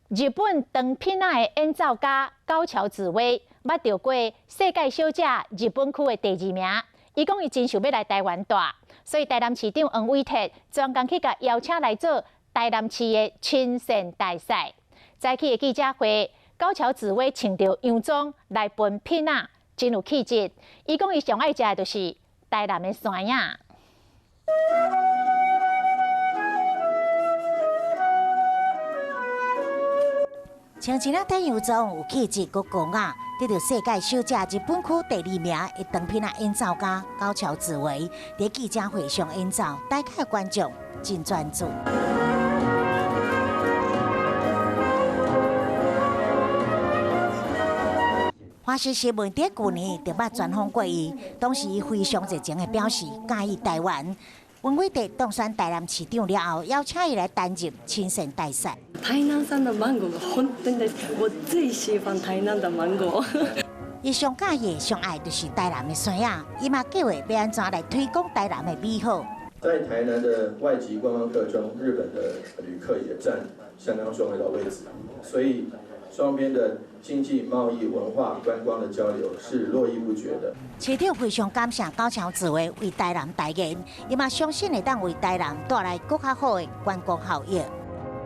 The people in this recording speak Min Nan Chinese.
日本長片仔的演奏家高橋紫薇，捌著過世界小姐日本區的第二名。伊講伊真想欲來台灣蹛，所以台南市長黃偉哲專工去共邀請來做台南市的親善大使。早起的記者會，高橋紫薇穿著洋裝來分片仔，真有氣質。伊講伊上愛食的就是台南的山仔。穿一領短洋裝有氣質閣高雅，得著世界小姐日本區第二名的長片仔演奏家高橋紫薇，佇記者會上演奏，台下觀眾真專注。華視新聞佇舊年就捌專訪過伊，當時伊非常熱情的表示佮意台灣。黃偉哲當選台南市長了後，邀請伊來擔任親善大使。台南産のマンゴーが本當に大好き，我最喜歡台南的芒果。伊上佮意、上愛就是台南的山仔，伊嘛計畫欲按怎來推廣台南的美好。在台南的外籍觀光客中，日本的旅客也佔相當重要的位置，所以雙邊的經濟、貿易、文化、觀光的交流是絡繹不絕的。市長非常感謝高橋紫薇為台南代言，伊嘛相信會當為台南帶來閣較好的觀光效益。